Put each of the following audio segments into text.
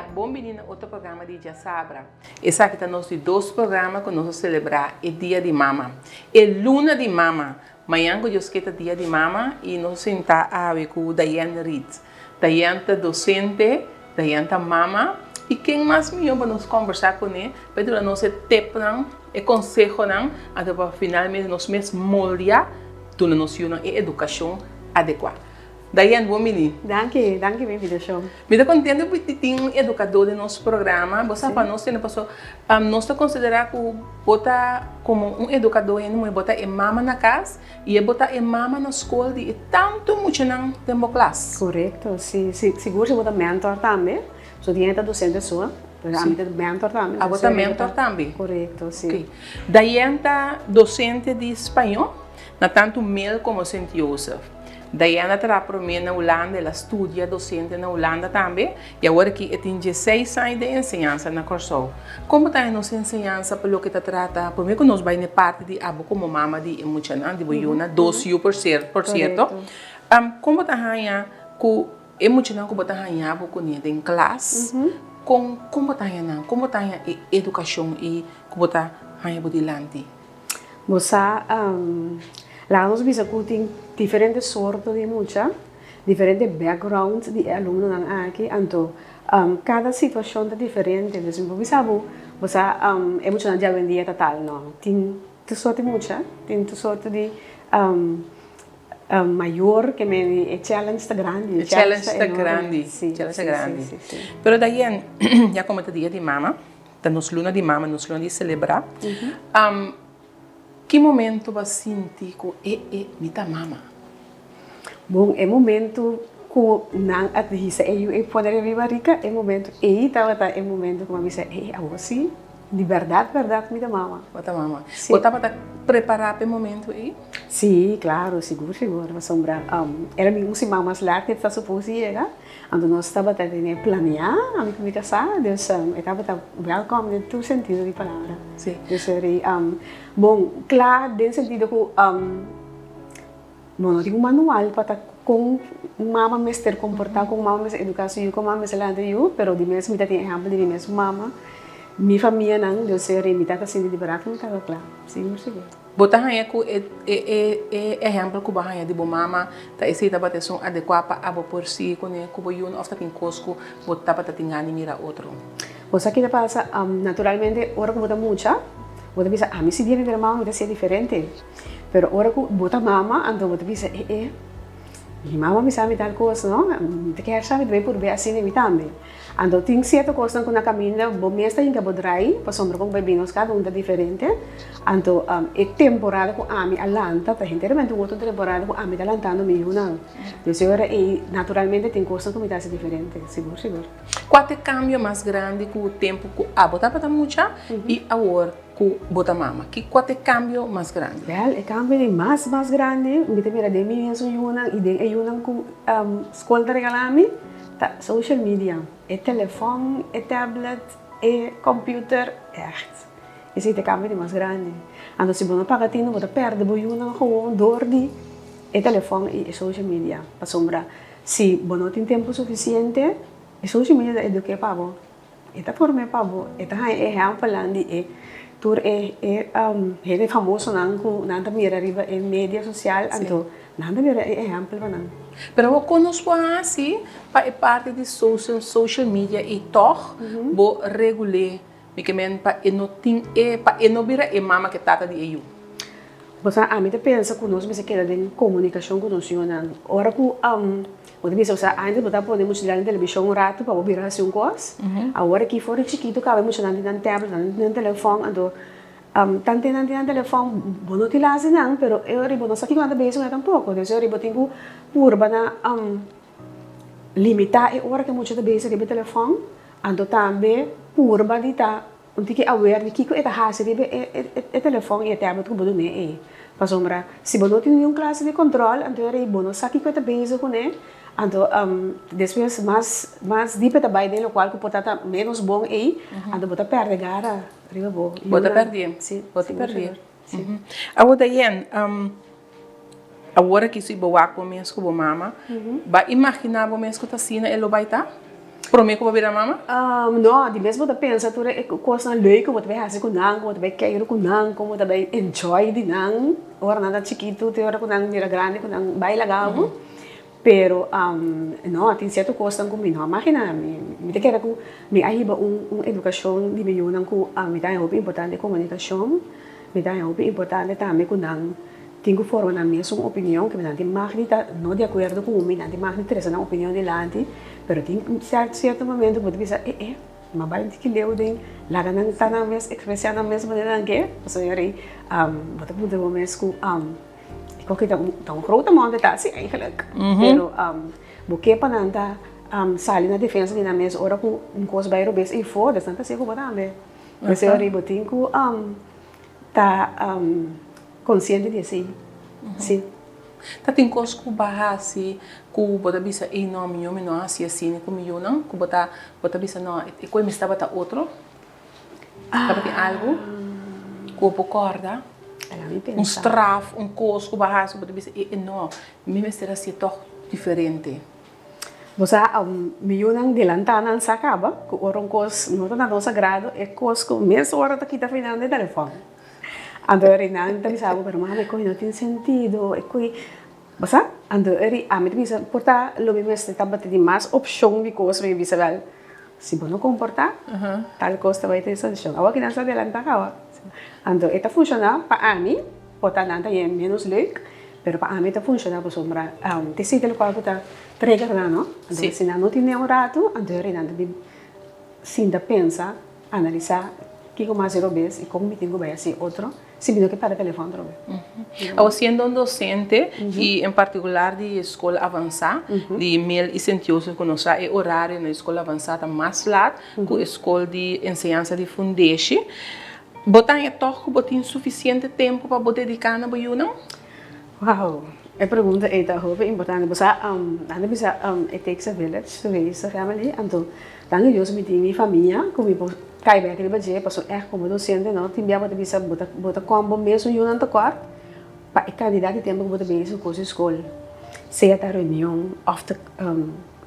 dia, bon bini na otro programa di Djasabra. Esaki ta nos di dos programa ku nos a selebrá e Dia di Mama, e Luna di Mama. Mañan ku Dios ke ta Dia di Mama i nos a sintá awe ku Diane Reed. Diane ta dosente, Diane ta mama i ken mas mihó pa nos kòmbersá kuné pa e duna nos e tepnan, e konsehonan anto pa finalmente nos mes moldeá duna nos yunan e edukashon adekuá. Diane, bon bini. Danki, danki pa invitashon. Mi ta kontento ku tin un edukadó den nos programa. Bo sa pa nos tene paso nos ta konsiderá ku bo ta komo un edukadó hende muhé, bo ta e mama na kas i e bo ta e mama na skol di e tantu muchanan den bo klas. Korekto, si, si, sigur si bo ta mentor tambe. So tin hende ta dosente so, pero ami ta mentor tambe. Abo ta mentor tambe? Korekto, si. Oké. Diane ta dosente di spañó na tantu Mel komo Sint Joseph. Diana a traha promé na Hulanda, el a studia dosente na Hulanda tambe i awor aki e tin dieseis aña den enseñansa na Kòrsou. Kon bo ta haña nos enseñansa pa loke ta trata promé ku nos bai na e parti di abo komo mama di e muchanan, di bo yunan, dos yu por ser, por sierto. Kon bo ta haña ku e muchanan ku bo ta haña bo kuné den klas, kon kon bo ta haña nan? Kon bo ta haña e edukashon i ku bo ta haña bo dilanti? Bo sa, laga nos bisa ku tin diferente sorto di mucha, diferente background di e alumnonan aki, anto kada situashon ta diferente. Dus mi por bisa bo, bo sa e muchanan di awendia ta tal, no. Tin tur sorto di mucha, tin tur sorto di mayor ke men e challenge ta grandi. E challenge ta grandi, e challenge ta grandi. Pero Dayenne, ya komo ta dia di mama, Ta nos luna di mama, nos luna di selebrá. Ki momento bo a sinti ku e e mi ta mama? Bon, e momento ku nan a hisa e yu ei pone riba rica, e momento ei tabata e momento ku mi a bisa, e awor sí, di bèrdat bèrdat mi ta mama. Bo ta mama. Sí. Bo tabata prepará pa e momento ei? Sí, klaro, sigur sigur, pasobra era mi un siman mas lat ku e ta supos di yega. Anto nos tabata tene planeá, ami ku mi kasá, dus e tabata wèlkòm den tur sentido di palabra. Sí. Dus eri, bon, kla den sentido ku bo no tin un manual pa ta kon un mama mester komportá, kon un mama mester eduká su yu, kon un mama mester lanta yu, pero di mes mi ta tin ehèmpel di mi mes mama, mi famianan, dus eri mi tabata sinti di bèrdat ku mi tabata kla, sigur sigur. Bo ta haña ku e e ehèmpel ku bo a haña di bo mama ta esei tabata esun adekuá pa abo por sigui kuné ku bo yunan òf ta tin kos ku bo tabata tin gana di mira otro? Bo sa ki ta pasa? Naturalmente ora ku bo ta mucha, bo ta bisa ami si dia mi bira mama mi ta siña diferente. Pero ora ku bo ta mama anto bo ta bisa e e mi mama a bisa mi tal kos no, mi ta kier sa mi ta bai purbe asina mi tambe. Anto tin sierto kosnan ku na kaminda bo mes ta hinka bo drai pasobra kon bai bin nos kada un ta diferente. Anto e temporada ku ami a lanta ta henteramente un otro temporada ku ami ta lantando mi yunan. Dus e ora ei naturalmente tin kosnan ku mi ta hasi diferente, sigur sigur. Kua ta e kambio mas grandi ku tempu ku abo tabata mucha i awor ku bo ta mama? Ki kua ta e kambio mas grandi? Wèl, e kambio di mas mas grandi mi ta mira den mi mesun yunan i den e yunan ku skol ta regalá mi. Ta social media, e telefòn, e tablet, e computer, ègt esei ta e kambio di mas grandi. Anto si bo no paga tinu bo ta pèrdè bo yunan gewoon dor di e telefòn i e social media. Pasobra si bo no tin tempu sufisiente e social media ta eduké pa bo. E ta form'é pa bo, e ta haña e ehèmpelnan di e tur e e hende famosonan ku nan ta mira riba e media sosial, anto nan ta mira e ehèmpel pa nan. Pero bo kon nos por hasi pa e parti di social social media i tòg bo regul'é, mi ke men pa e no tin e pa e no bira e mama ke tata di e yu? Bo sa ami ta pensa ku nos mester keda den komunikashon ku nos yunan. Ora ku Bo ta bisa, osea, antes bo ta pone muchanan den televishon un ratu pa bo bira hasi un kos. Awor aki for di chikitu kaba e muchanan tin nan tablet, nan tin nan telefòn, anto tante nan tin nan telefòn, bo no tin lasi nan, pero e ora bo no sa kiko nan ta bezig kuné tampoko. Entonces e ora bo tin ku purba na limitá e ora ku e mucha ta bezig riba e telefòn, anto tambe purba di ta Un tiki aware di kiko e ta hasi riba e telefòn i e tablet ku bo dun'é ei. Pasobra si bo no tin niun klase di kòntròl, anto e rei bo no sa kiko e ta bezig kuné. Anto despues mas mas dip e ta bai den lokual ku por ta ta ménos bon ei, anto bo ta pèrdè gara riba bo. Bo ta pèrdè. Si, bo ta pèrdè. Awor Dayenne, awor aki si bo wak bo mes ku bo mama, bo a imaginá bo mes ku ta asina e lo bai ta? Promé ku bo bira mama? No, di mes bo ta pensa tur e kosnan leuk ku bo ta bai hasi ku nan, ku bo ta bai keiru ku nan, kon bo ta bai enjoy di nan ora nan ta chikitu te ora ku nan bira grandi ku nan bai laga bo. Pero no, tin sierto kosnan ku mi no a maginá. Mi ta kere ku mi a hiba un edukashon di mi yunan ku mi ta haña hopi importante komunikashon, mi ta haña hopi importante tambe ku nan tin ku forma nan mesun opinion, ke nan tin mag di ta no di akuerdo ku mi, nan tin mag di trese nan opinion dilanti, pero tin sierto momento ku bo ta bisa e e mi a bai un tiki leu den laga nan ta nan mes ekspresá nan mes manera nan ke, pasobra yori bo ta puntra bo mes ku. E koki ta un ta un grote man ta hasi eigenlijk. Pero bo ke pa nan ta sali na defensa di nan mes ora ku un kos bai robes eifo, des nan ta hasi ku bo tambe. P'esei ora bo tin ku ta konsiente di esei. Si. Ta tin kos ku bo a hasi ku bo ta bisa ey no mi mi no a hasi asina ku mi yunan ku bo ta bo ta bisa no e koe mester tabata otro? Tabatin algu ku bo por kòrda? Un straf, un kos ku bo a hasi ku bo ta bisa, e no, mi mester hasié tòg diferente. Bo sa, mi yunan delantá nan sa kaba ku ora un kos no ta na nos agrado, e kos ku mes ora ta kita for nan den telefòn. Anto eri nan ta bisa bo, pero mama e kos no tin sentido, e kos. Bo sa? Anto eri ami ta bisa, por ta lo mi mester tabata tin mas opshon di kos, mi bisa bel, si bo no komportá, tal kos ta bai ta e sanshon. Awor kinan sa adelantá kaba. Anto e ta funshoná pa ami, por ta nan ta haña ménos leuk, pero pa ami ta funshoná pasobra ta esei ta lokual ku ta trigger nan, no? Anto si nan no tin den un ratu, anto eri nan ta bin sinta pensa, analisá kiko mas e robes i kon mi tin ku bai hasi otro. Si mi no ke para telefòn atrobe. Awor siendo un docente y en particular di skol avansa di Mel y Sint Josef ku nos sa e orario na e skol avansa ta mas lat ku e skol di enseñansa di fundeshi. Bo ta haña tòg ku bo tin sufisiente tempu pa bo dediká na bo yunan? Wow, e pregunta ei ta hopi importante. Bo sa, nan ta bisa it takes a village to raise a family. Anto, danki Dios mi tin mi famia ku mi por kai bek riba dje, pasobra ègt komo dosente no tin bia bo ta bisa bo ta bo ta kòm bo mesun yunan tekòrt pa e kantidat di tempu ku bo ta bezig ku kos di skol, sea ta reunion òf ta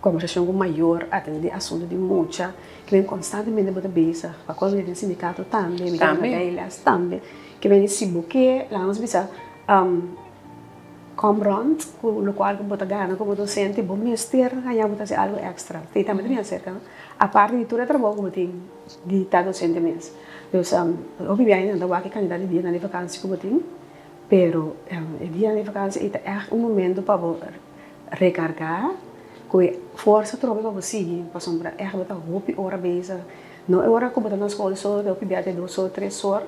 kombersashon ku mayor atende di asuntu di mucha, kimen konstantemente bo ta bezig. Pa kos mi ta den sindikato tambe, mi ta duna bijles tambe. Kimen si bo ke, laga nos bisa. Kom rond ku lokual ku bo ta gana komo dosente, bo mester haña bo ta hasi algu èkstra. Tei tambe ta bin aserka, no? Aparte di tur e trabou ku bo tin di ta dosente mes. Dus, hopi biaha nan ta wak e kantidat di dianan di vakansi ku bo tin, pero e dianan di vakansi ei ta ègt un momento pa bo rekargá ku e forsa atrobe pa bo sigui, pasobra ègt bo ta hopi ora bezig. No e ora ku bo ta na skol so, hopi biaha ta e dos or, tres or.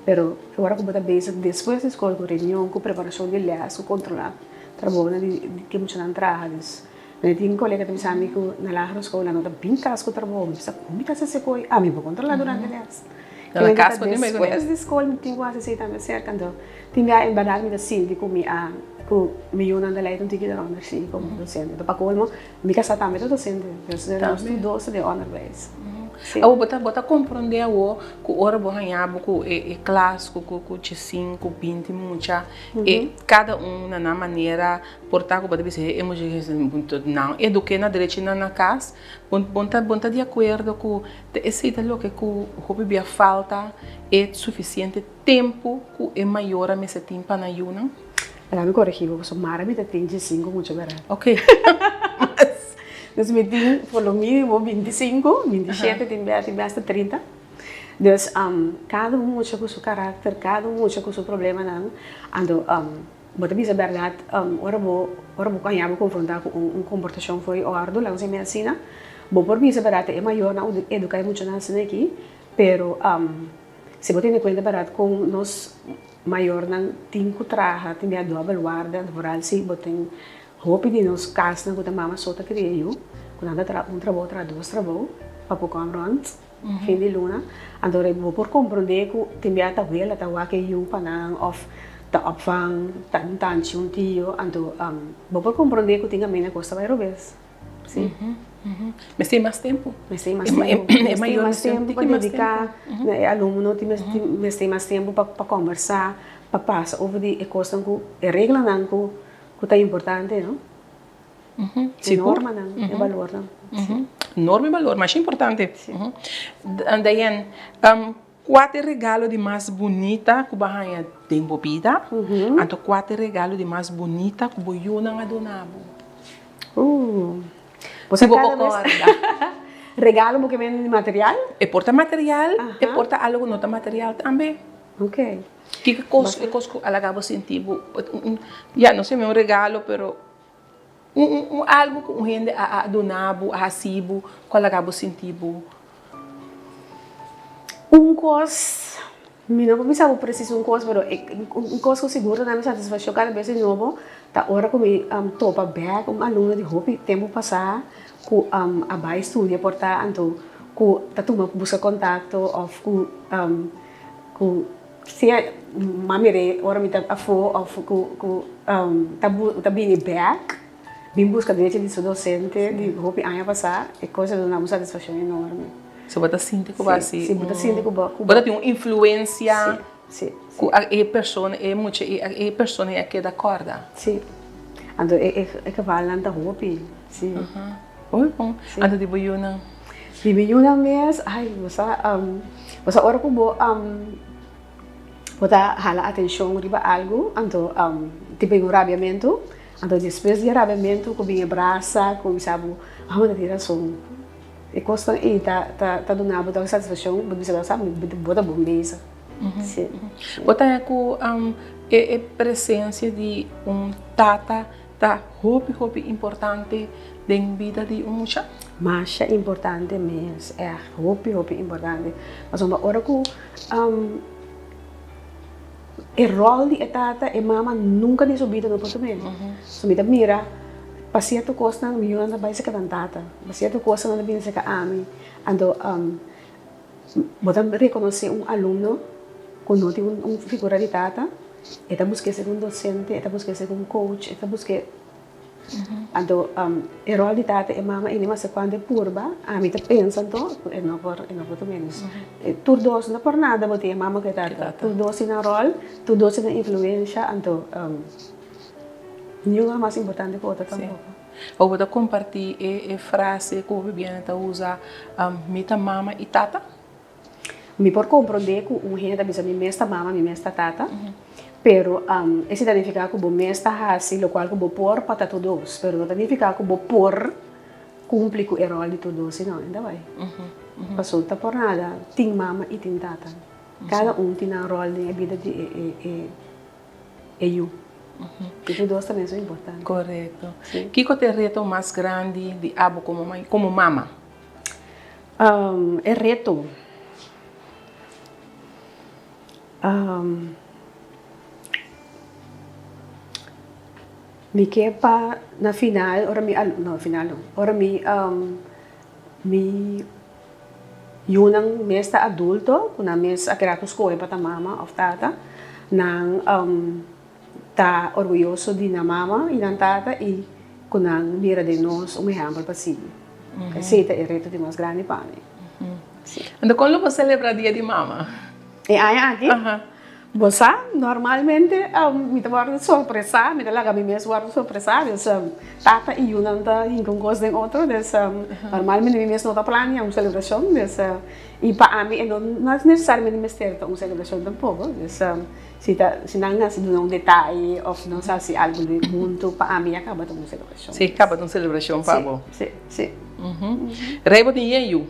Pero e ora ku bo ta bezig despues di skol ku reunion, ku preparashon di lès, ku kontrolá trabounan di ke muchanan traha. Dus mi tin kolega ta bisa mi ku na lagere skol nan no ta bin kas ku trabou. Mi bisa kon mi ta hasi esei koe? Ami por kontrolá durante lès. Na kas bo tin bai ku Despues di skol mi tin ku hasi esei tambe serka. Anto tin bia en bèrdat mi ta sinti ku mi a ku mi yunan ta lei un tiki eronder si komo dosente. Anto pa kolmo Mi kasá tambe ta docente, dus nos tur dos ta den onderwijs. Sí. Awor bo ta bo ta komprondé awor ku ora bo haña bo ku e e klas ku ku ku diesinku, binti mucha, e kada un na nan manera por ta ku bo ta bisa e mucha nan eduké na drechi nan na kas, bo bo ta bo ta di akuerdo ku ta esei ta loke ku hopi bia falta e sufisiente tempu ku e mayor a mester tin pa nan yunan? Laga mi coregi bo pasobra mara mi ta tin diesinco mucha berdad. Ok. Dus mi tin por lo minimo bintisinco, bintishete, tin bia tin bia hasta trinta. Dus cada un mucha cu su caracter, cada un mucha cu su problemanan. Anto bo ta bisa berdad ora bo ora bo haña bo confronta cu un comportacion for di ordo, laga nos yama asina, bo por bisa berdad ta e mayornan a educa e muchanan asina aki, pero si bo tene cuenta berdad con nos Mayornan tin ku traha, tin bia dòbel warda, vooral si bo tin hopi di nos kasnan ku ta mama so ta kria yu, ku nan ta traha un trabou, traha dos trabou pa por kòm rònt fin di luna. Anto bo por komprondé ku tin bia ta wela ta wak e yu pa nan òf ta opvang, ta un tanchi, un tio, anto bo por komprondé ku tin kaminda kos ta bai robes. Sí. Mester mas tempu. Mester mas tempu. E mayor mas tempu pa dedica na e alumno, tin mester mas tempu pa conversa, pa pasa over di e cosnan cu, e reglanan cu ta importante, no? E normanan, e balornan. Norma i balor, masha importante. Dayenne, kua ta e regalo di mas bunita ku bo a haña den bo bida? Anto kua ta e regalo di mas bunita ku bo yunan a duna bo? Bo Si bo por kòrda. Regalo bo ke men di material? E por ta material, e por ta algu ku no ta material tambe. Ok. Kiko kos, e kos ku a laga bo sinti bo, ya no seme un regalo pero un un algu ku un hende a a duna bo, a hasi bo ku a laga bo sinti bo. Un kos, mi no por bisa bo presis un kos pero un kos ku sigur ta dami satisfakshon kada bes di nobo ta ora ku mi topa bèk un alumno di hopi tempu pasá ku a bai studia por ta anto ku ta tuma buska kontakto òf ku Ku sea m'a mir'é ora mi ta afó òf ku ku ta ta bini bèk bin buska derecho di su dosente di hopi aña pasá e kos a duna un satisfakshon enorme. So bo ta sinti ku bo hasi Si, bo ta sinti ku bo ku bo ta tin un influensia Si, si. ku e persona e mucha e persona ei a keda kòrda. Si. Anto e e gevalnan ta hopi, si. Hopi bon. Anto di bo yunan? Di mi yunan mes, ai, bo sa, bo sa ora ku bo bo ta hala atenshon riba algu, anto ti bin un rabiamentu, anto despues di e rabiamentu ku bin e brasa, ku bisa bo, ah, bo ta tin rason. E kosnan ei ta ta duna bo ta un satisfakshon, bo ta bisa, sa, bo ta bon bezig. Si. Bo ta haña ku e presensia di un tata Ta hopi hopi importante den bida di un mucha? Masha importante mes, ègt hopi hopi importante. Pasobra ora ku e ròl di e tata, e mama nunka den su bida no por tum'é. So mi ta mira pa sierto kosnan mi yunan ta bai serka nan tata, pa sierto kosnan nan ta bini serka ami. Anto Bo ta rekonosé un alumno ku no tin un figura di tata, e ta busk'é segun dosente, e ta busk'é segun coach, e ta busk'é. Anto e ròl di tata e mama ei mester kuantu e purba, ami ta pensa anto ku e no por e no por tuma elis. Tur dos no por nada bo tin e mama ku e tata, tur dos tin nan ròl, tur dos tin nan influensha, anto niun a mas importante ku otro tampoko. Of bo ta kompartí e frase ku hopi biaha ta usa, Mi ta mama i tata? Mi por komprondé ku un hende ta bisa mi mes ta mama, mi mes ta tata, pero esei ta nifiká ku bo mes ta hasi lokual ku bo por pa ta tur dos, pero no ta nifiká ku bo por kumpli ku e ròl di tur dos, sino e ta bai. Pasobra ta por nada tin mama i tin tata. Kada un tin nan ròl den e bida di e. E yu. I tur dos ta mesun importante. Korekto. Kiko ta e reto mas grandi di abo komo mai, komo mama? E reto? Mi ke pa na final ora mi, no final no, ora mi mi Yunan mes ta adulto ku nan mes a keda ku skohe pa ta mama òf tata. Nan ta orguyoso di nan mama i nan tata i ku nan mira den nos un ehèmpel pa sigui. Esei ta e reto di mas grandi pa mi. Si. Anto kon lo bo selebrá dia di mama? E aña aki? Bo sa, normalmente mi ta wòrdu sorpresá, mi ta laga mi mes wòrdu sorpresá, dus tata i yunan ta hinka un kos den otro, dus normalmente mi mes no ta plania un selebrashon, dus i pa ami e no nesesariamente mester ta un selebrashon tampoko, dus si ta si nan hasi duna un detaye òf nos hasi algu huntu pa ami ya kaba ta un selebrashon. Si, kaba ta un selebrashon pa bo. Si, si, si. Rei bo tin yen yu?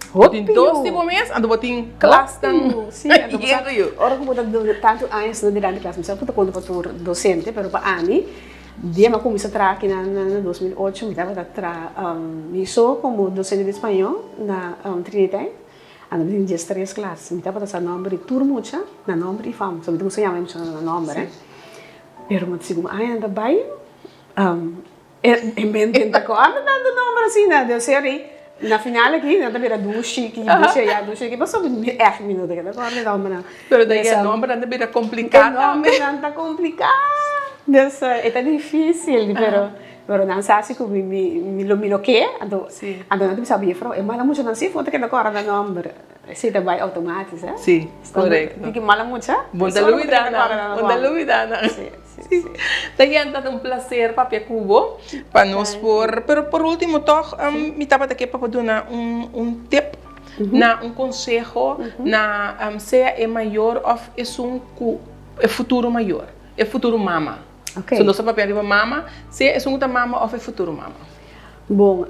Bo tin dos di bo mes, anto bo tin klasnan yen ku yu. Ora ku bo ta duna tantu aña asina dilanti klas, mi sa ku ta konta pa tur dosente, pero pa ami, dia mi a kuminsá traha aki na 2008, mi tabata traha mi so komo dosente di spañó na Triniteit, anto mi tin diestres klas, mi tabata sa nòmber di tur mucha, na nòmber i fam, so mi ta kuminsá yama e muchanan na nòmber, pero segun añanan ta bai. E mente ta kòrda tantu nòmber asina. Deu ser ei, na final aki nan ta bira dushi ki, dushi aya, dushi aki, pasobra mi ègt mi no ta keda kòrda e nòmbernan. Pero den e nòmbernan ta bira kompliká tambe. E nòmbernan ta kompliká. Dus e ta difísil, pero pero nan sa si ku mi mi lo mi lo ke, anto anto nan ta bisa juffrouw e mala muchanan si for ta keda kòrda nan nòmber. Esei ta bai outomátis, eh. Si, korekto. Di ki mala mucha, Bo ta lubidá nan, bo ta lubidá nan. Si, si. si. Diane, ta un placer papia cu bo, pa nos por, pero por ultimo toch, mi tabata ke pa bo duna un un tip na un conseho na sea e mayor of esun cu e futuro mayor, e futuro mama. Okay. So nos ta papia riba mama, sea esun cu ta mama of e futuro mama. Bon,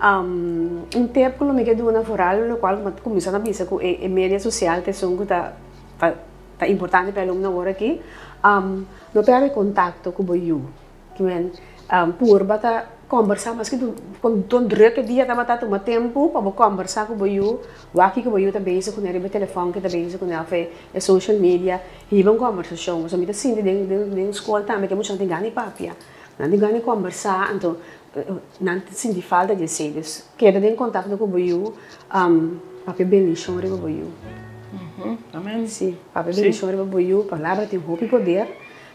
un tip cu lo mi ke duna vooral locual cu mi a cuminsa na bisa cu e media social ta esun cu ta ta importante pa e alumno awor aki, no perde contacto cu bo yu. Kimen purba ta combersa maske con ton druk e dia tabata tuma tempo pa bo combersa cu bo yu, wak kico bo yu ta bezig cune riba e telefon ke ta bezig cune of e social media, hiba un combersacion. Pasobra mi ta sinti den den scol tambe ke muchanan tin gana di papia, nan tin gana di combersa, anto nan ta sinti falta di esey. Dus keda den contacto cu bo yu, papia bendicion riba bo yu. Amen. Si, papia bendicion riba bo yu, palabra tin hopi poder.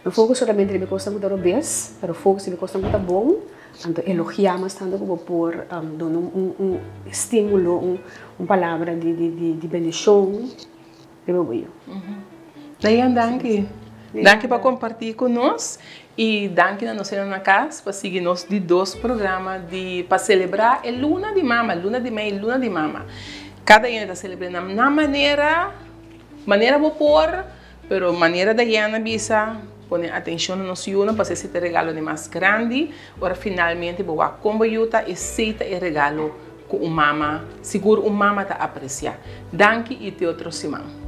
No focus solamente riba e cosnan cu ta robes, pero focus riba e cosnan cu ta bon. Anto elogia mas tanto cu bo por duna un estimulo, un palabra di bendicion riba bo yu. Dayan, danki. Danki pa comparti cu nos y danki na nos hende na cas pa sigui nos di dos programa di pa celebra e luna di mama, luna di mei, luna di mama. Cada hende ta celebra na nan manera, manera bo por. Pero manera Diana bisa, pone atencion na nos yunan pasobra esei ta e regalo di mas grandi. Ora finalmente bo wak con bo yu ta, esei ta e regalo cu un mama, sigur un mama ta aprecia. Danki y te otro siman.